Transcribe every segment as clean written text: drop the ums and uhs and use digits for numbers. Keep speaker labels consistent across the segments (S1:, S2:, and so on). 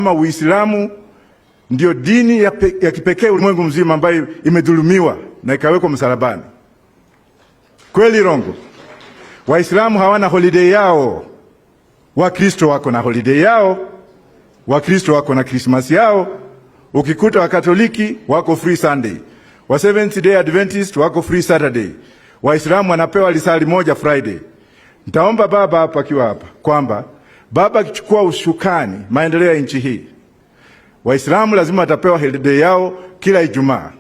S1: Kama Uislamu ndio dini ya kipekee ulimwengu mzima ambayo imedhulumiwa na ikawekwa msalabani. Kweli rongo? Waislamu hawana holiday yao, Wakristo wako na holiday yao, Wakristo wako na Christmas yao. Ukikuta Wakatoliki wako free Sunday, wa Seventh Day Adventist wako free Saturday, Waislamu wanapewa lisali moja Friday. Nitaomba baba hapa akiwa hapa kwamba baba akichukua ushukani maendeleo ya nchi hii, Waislamu lazima watapewa holiday yao kila Ijumaa.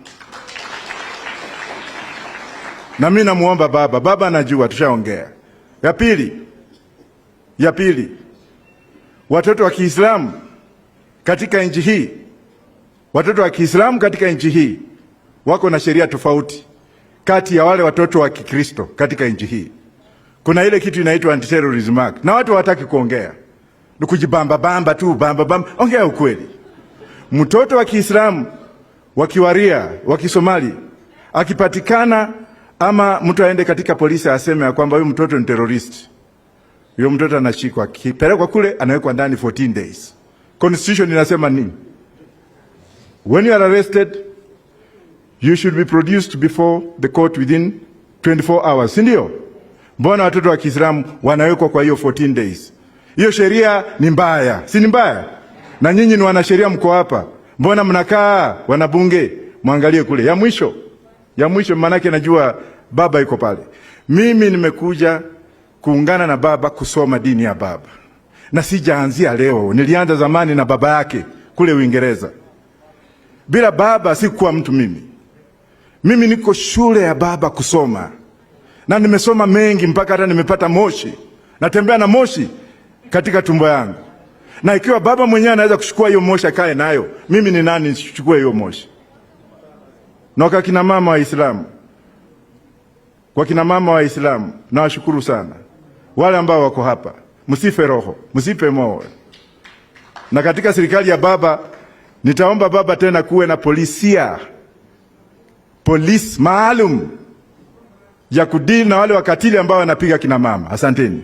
S1: Na mimi namuomba baba, baba anajua tushaongea. Ya pili, watoto wa Kiislamu katika nchi hii, watoto wa Kiislamu katika nchi hii wako na sheria tofauti kati ya wale watoto wa Kikristo katika nchi hii. Kuna ile kitu inaitwa Anti-Terrorism Act na watu hawataki kuongea, ni kujibamba bamba tu, bamba bamba. Ongea ukweli. Mtoto wa Kiislamu wa Kiwaria wa Kisomali akipatikana ama mtu aende katika polisi aseme ya kwamba huyu mtoto ni terrorist, huyo mtoto anashikwa, akipelekwa kule anawekwa ndani 14 days. Constitution inasema nini? When you are arrested, you should be produced before the court within 24 hours, si ndio? Mbona watoto wa Kiislamu wanawekwa kwa hiyo 14 days? Hiyo sheria ni mbaya, si ni mbaya? Na nyinyi ni wanasheria, mko hapa, mbona mnakaa wanabunge? Mwangalie kule. Ya mwisho, manake najua baba yuko pale. Mimi nimekuja kuungana na baba kusoma dini ya baba, na sijaanzia leo, nilianza zamani na baba yake kule Uingereza. Bila baba sikuwa mtu mimi. Mimi niko shule ya baba kusoma, na nimesoma mengi mpaka hata nimepata moshi, natembea na moshi katika tumbo yangu. Na ikiwa baba mwenyewe anaweza kuchukua hiyo moshi akae nayo, mimi ni nani nisichukue hiyo moshi? Na kwa kina mama Waislamu, kwa kina mama Waislamu nawashukuru sana wale ambao wako hapa, msife roho, msife moyo. Na katika serikali ya baba nitaomba baba tena kuwe na polisi maalum ya kudeal na wale wakatili ambao wanapiga kina mama. Asanteni.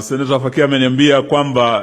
S2: Senator Faki ameniambia kwamba